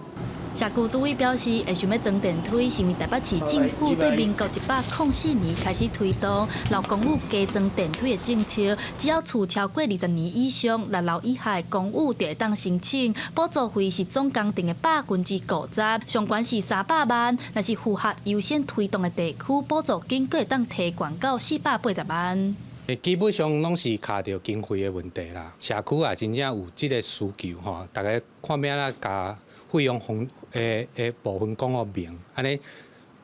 社區主委表示，會想欲裝電梯，是因為台北市政府對民國104年開始推動老公寓加裝電梯的政策，只要厝超過20年以上，六樓以下的公寓就會當申請補助費是總工程的50%，上懸是300萬。若是符合優先推動的地區，補助金閣會當提懸到480萬。基本上攏是卡著經費的問題啦。社區也真正有這個需求吼，逐家看欲按怎共費用方的部分講予明，按呢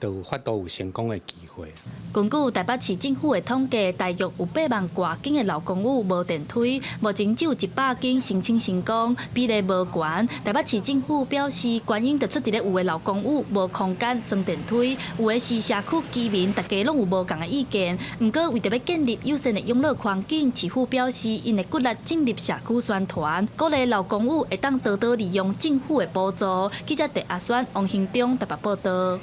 就有法度有成功的機會。根據台北市政府的統計，大約有8萬外間的老公寓無電梯，目前只有100間申請成功，比例無懸。台北市政府表示，原因就出佇咧有的老公寓無空間裝電梯，有的是社區居民，大家攏有無仝的意見。毋過為著欲建立友善的養老環境，市府表示，𪜶會骨力進入社區宣傳，鼓勵老公寓會當多多利用政府的補助。記者鄭阿宣、王興中台北報導。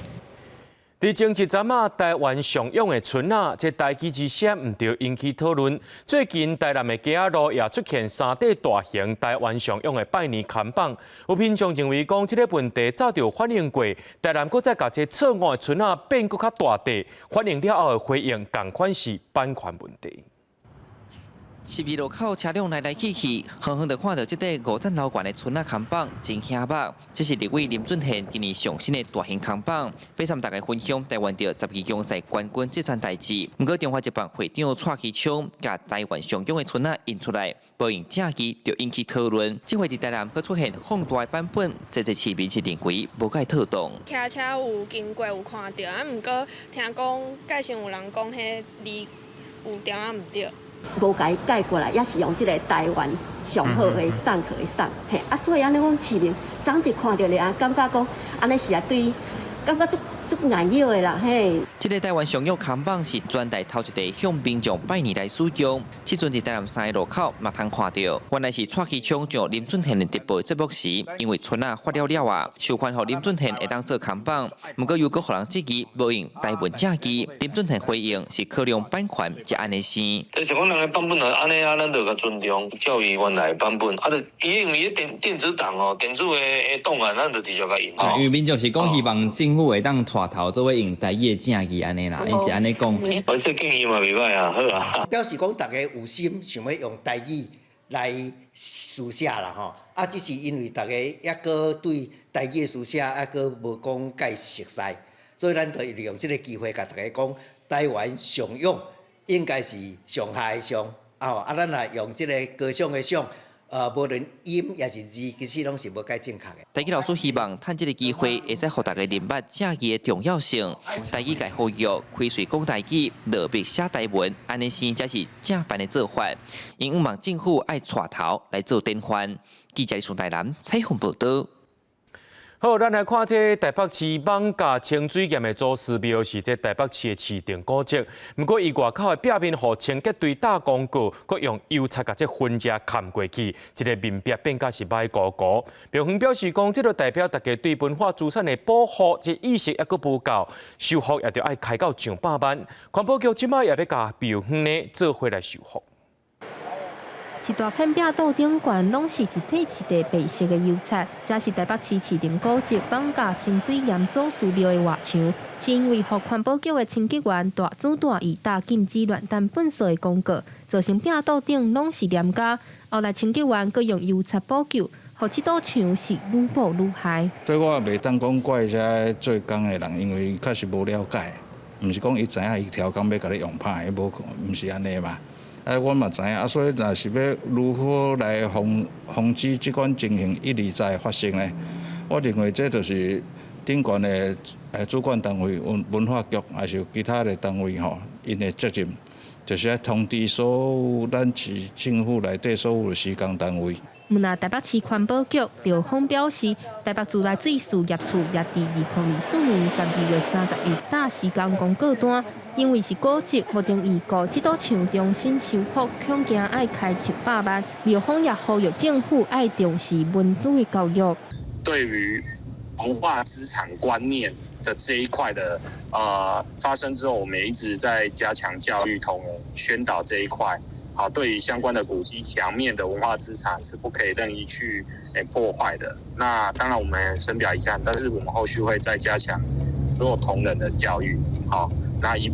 佇前一陣仔，台灣上勇的春仔，這台語之聲毋著引起討論。最近台南的街仔路也出現三塊大型台灣上勇的拜年看板。有民眾認為講，這个問題早就反映過，台南閣再共這錯誤的春仔變閣較大塊，反映了後的回應仝款是版權問題。十字路口車輛來來去去，遠遠就看著這塊5層樓懸的春仔看板，真顯目。這是立委林俊憲今年上新的大型看板，欲參大家分享台灣著十二強賽冠軍這層代誌。毋過中華職棒會長蔡其昌共台灣上勇的春仔印出來，無用正字就引起討論。這回佇台南閣出現放大的版本，濟濟市民是認為無蓋妥當。騎車有經過有看著，啊，毋過聽講蓋先有人講彼字有點仔毋對。無共伊改過來，也是用這个台灣上好的送客的送，嘿啊，所以按呢講市民昨昏看著咧啊，感覺講按呢是啊對，感覺足足硬腰的啦，嘿。這个台灣上勇看板是全台頭一塊向民眾拜年來使用，這陣佇台南三个路口嘛通看著。原來是蔡其昌上林俊憲的直播節目時，因為春仔發了了啊，授權予林俊憲會當做看板，毋過又閣予人質疑無用台文正字。林俊憲回應是考量版權才按呢生。就是講人的版本按呢啊，咱就共尊重，照伊原來的版本。啊，就伊因為電子檔哦，電子的檔案，咱就直接共印。因為民眾是講希望政府會當帶頭做伙用台語的正字按呢啦，𪜶是按呢講。我這建議嘛袂䆀啊，好啊。表示講逐家有心想欲用台語來書寫啦吼，啊，只是因為逐家猶閣對台語的書寫猶閣無講介熟似，所以咱就利用這个機會，共大家講，台灣上勇應該是上下的上，啊，咱若用這个高尚的尚。無論音抑是字，其實攏是無蓋正確的。台語老師希望趁這个機會，會使予大家認捌正字的重要性。台語界呼籲開喙講台語，落筆寫台文，按呢生才是正範的做法。𪜶向望政府愛帶頭來做典範。記者宋台南採訪報導。好，咱來看這台北市艋舺清水巖的祖師廟是這台北市的市定古蹟。毋過伊外口的壁面予清潔隊打廣告，閣用油漆共這痕跡崁過去，這个面壁變甲是䆀糊糊。廟方表示講，這就代表大家對文化資產的保護這意識猶閣無夠，修復也著愛開到上百萬。環保局這擺也欲共廟方呢做伙來修復。一大片壁桌頂懸，攏是一塊一塊白色的油漆，這是台北市市定古蹟艋舺清水巖祖師廟的外牆，是因為予環保局的清潔員大主大意打禁止亂擲糞埽的廣告，造成壁桌頂攏是黏膠。後來清潔員閣用油漆補救，予這堵牆是愈補愈害。對我也袂當講怪這做工的人，因為確實無了解，毋是講伊知影伊調工欲共你用歹，無毋是按呢嘛。啊，阮嘛知影，啊，所以若是欲如何來防止這款情形一而再發生呢？我認為這就是頂懸的主管單位文化局，還是其他的單位吼，𪜶的責任，就是愛通知所有咱市政府內底所有的施工單位。毋若台北市環保局劉峰表示，台北自來水事業處也佇2024年12月30日打施工公告單，因為是古蹟，目前預估這堵牆重新修復，恐驚愛開上百萬。劉峰也呼籲政府愛重視文資的教育。對於文化資產觀念的這一塊的發生之後，我們也一直在加強教育同宣導這一塊。好，對於相關的古蹟牆面的文化資產是不可以任意去破壞的。那當然我們深表遺憾，但是我們後續會再加強所有同仁的教育，好，那以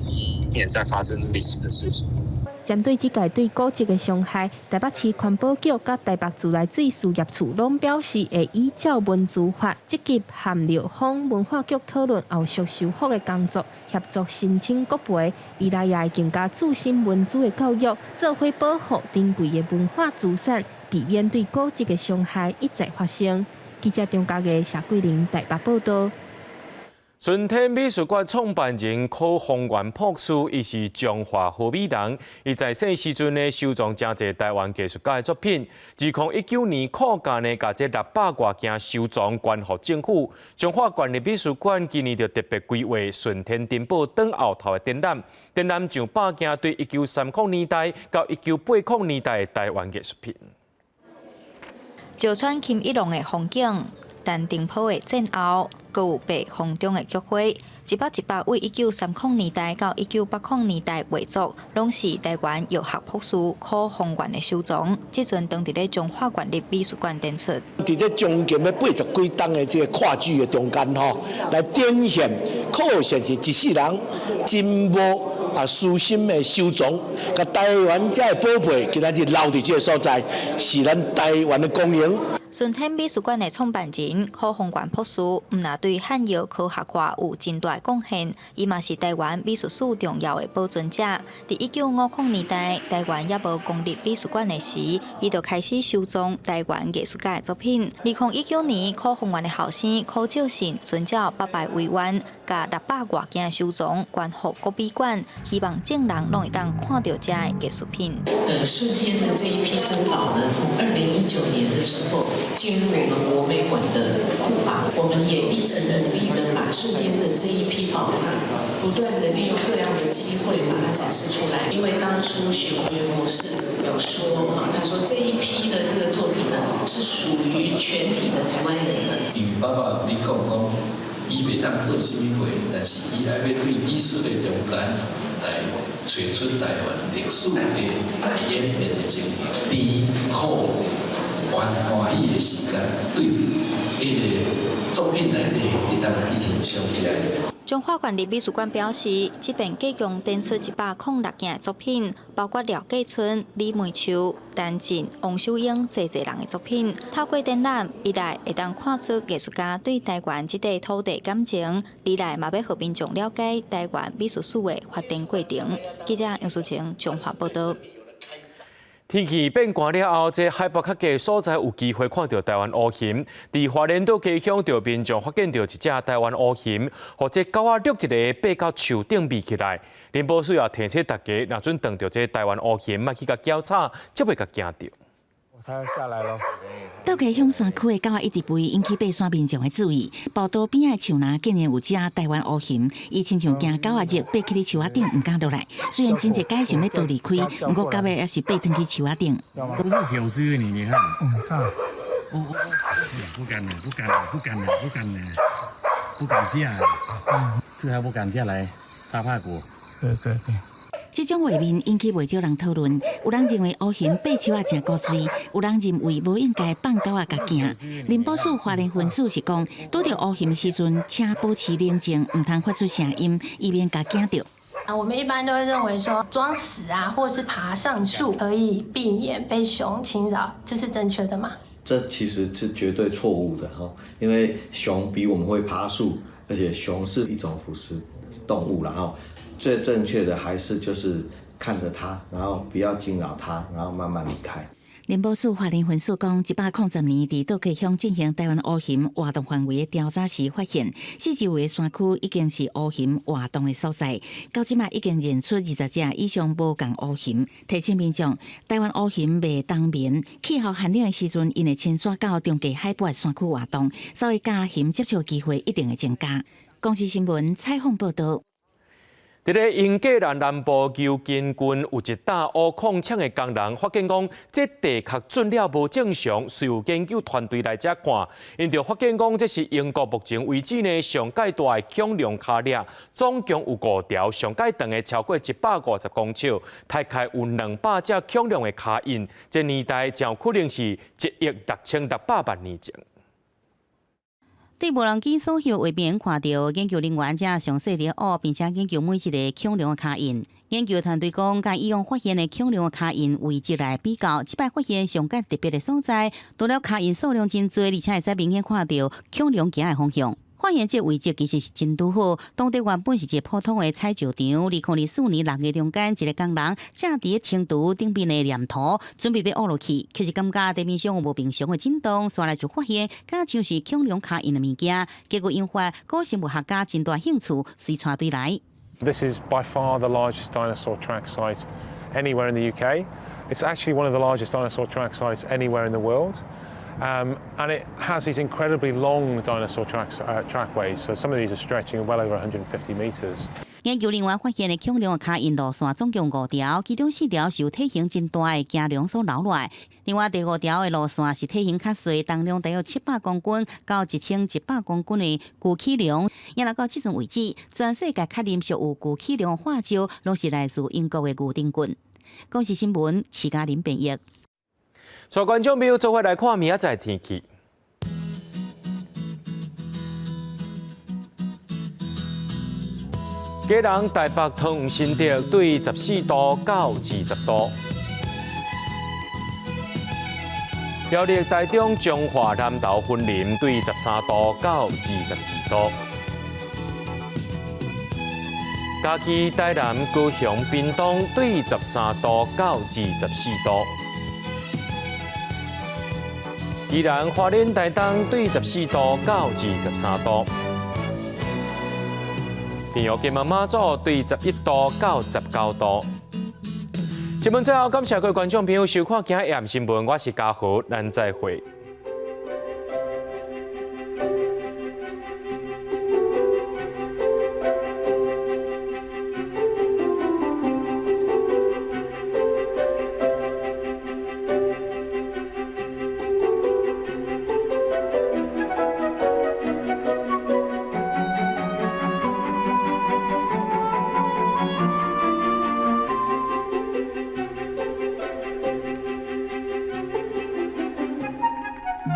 免再發生類似的事情。針對這屆對古蹟的傷害，台北市環保局佮台北自來水事業處攏表示會依照文資法，積極和廟方文化局討論後續修復的工作，協助申請國賠。未來也會更加注心文資的教育，做伙保護珍貴的文化資產，避免對古蹟的傷害一再發生。記者張家義、謝桂玲台北報道。順天美術館創辦人柯宏源博士，伊是彰化和美人。伊在世時陣呢，收藏誠濟台灣藝術家的作品。2019年闊價呢，共這600外件收藏捐予政府。彰化縣立美術館今年就特別規劃順天珍寶轉後頭的展覽，展覽上百件對1930年代到1980年代的台灣藝術品。石川欽一郎的風景，陳澄波的戰後，閣有白鴻忠的菊花，一幅一幅對1930年代到1980年代畫作，攏是台灣藥學博士柯宏源的收藏。這陣當佇咧彰化縣立美術館展出。佇這將近欲80幾冬的這個跨距的中間吼，來展現柯先生一世人真無啊私心的收藏，共台灣這个寶貝，今仔日留佇這个所在，是咱台灣的光榮。順天美術館的創辦人柯宏源博士，毋但對漢藥科學化有真大貢獻，伊嘛是台灣美術史重要的保存者。佇1950年代，台灣猶無公立美術館的時，伊就開始收藏台灣藝術家的作品。2019年，柯宏源的後生柯照信遵照爸爸遺願，共600外件收藏捐予國美館，希望眾人攏會當看著遮的藝術品。順天的這一批珍寶呢，從2019年的時候進入我們國美館的庫房，我們也一直努力的把順天的這一批寶藏，不斷的利用各樣的機會把它展示出來。因為當初許宏源博士有說啊，他說這一批的這個作品呢，是屬於全體的台灣人的。因為爸爸你講講，伊袂當做啥物貨，但是伊愛欲對藝術的中間來揣出台灣歷史的演變的情形，甜苦歡歡喜的時間，對彼个作品內底會當去欣賞這。彰化縣立美術館表示，這遍計共展出106件的作品，包括廖繼春、李梅秋、陳進、王守英濟濟人的作品。透過展覽，一來會當看出藝術家對台灣這塊土地感情，二來嘛欲予民眾了解台灣美術史的發展過程。記者楊淑晴彰化報道。天氣變寒了後，這海拔較低所在有機會看著台灣烏鴴。佇花蓮島溪鄉，就民眾發現著一隻台灣烏鴴，予這狗仔遛一个爬到樹頂飛起來。林保署也提醒大家，若準撞著這台灣烏鴴，莫去共攪吵，才袂共驚著。它下來囉。倒溪鄉山區的狗仔一直吠，引起爬山民眾的注意。步道邊仔的樹林竟然有隻台灣烏熊，伊親像驚狗仔熱，爬起佇樹仔頂，毋敢落來。雖然真濟擺想欲逃離開，毋過到尾猶是爬轉去樹仔頂。都是小隻，你看。嗯，不敢了，不敢了，不敢了，不敢了，不敢下，這還不敢下來，他怕狗。對對對。這種畫面引起袂少人討論，有人認為烏熊爬樹仔誠古錐，有人認為無應該放狗仔共驚。林寶樹花蓮分署是講，拄著烏熊的時陣，請保持冷靜，毋通發出聲音，以免共驚著。啊，我們一般都會認為說裝死啊，或是爬上樹可以避免被熊侵擾，這是正確的嗎？這其實是絕對錯誤的哈，因為熊比我們會爬樹，而且熊是一種捕食動物，然後最正確的還是就是看着它，然後不要驚擾它，然後慢慢離開。林寶樹花蓮分署講，110年佇倒溪鄉進行台灣烏熊活動範圍的調查時，發現四周圍的山區已經是烏熊活動的所在。到這馬已經認出20隻以上無仝烏熊。提醒民眾，台灣烏熊袂冬眠，氣候寒冷的時陣，𪜶會遷徙到中低海拔的山區活動，所以佮熊接觸機會一定會增加。公視新聞採訪報導。佇咧英格蘭南部牛津郡有一搭挖礦場的工人發現講，這地殼進了無正常，遂有研究團隊來遮看，𪜶就發現講，這是英國目前為止呢上蓋大的恐龍跤跡，總共有五條，上蓋長的超過150公尺，大概有200隻恐龍的跤印，這年代誠有可能是1億6600萬年前。對無人機所翕畫面看著，研究人員正詳細佇挖，並且研究每一个恐龍的跤印。研究團隊講，佮以往發現的恐龍的跤印位置來比較，這擺發現上蓋特別的所在，除了跤印數量真濟，而且會使明顯看著恐龍行的方向。發現這位置其實是真拄好，當地原本是一個普通的採石場。2024年6月中間，一個工人正佇咧清除頂面的黏土，準備欲挖落去，卻是感覺地面上有無平常的震動，紲來就發現，敢像是恐龍跤印的物件，結果引發古生物學家真大興趣，隨帶隊來。 This is by far the largest dinosaur track site anywhere in the UK. It's actually one of the largest dinosaur track sites anywhere in the world. And it has these incredibly long dinosaur tracks, trackways. So some of these are stretching well over 150 meters. 研究人員發現的恐龍的跤印路線總共五條，其中四條是由體型真大的驚龍所留落來，另外第五條的路線是體型較細，重量大約700公斤到1100公斤的巨齒龍。也來到這陣為止，全世界確認屬有巨齒龍的化石，攏是來自英國的牛津郡。公視新聞，徐嘉玲編譯。所觀眾朋友做伙來看明仔載天氣。基隆、台北、桃園、新竹對14度到20度。苗栗、台中、彰化、南投、雲林對13度到22度。嘉義、台南、高雄、屏東對13度到24度。宜蘭、花蓮、台東對14度到23度。平陽、金門、馬祖對11度到19度。新聞最後，感謝各位觀眾朋友收看今日的新聞，我是嘉豪，咱再會。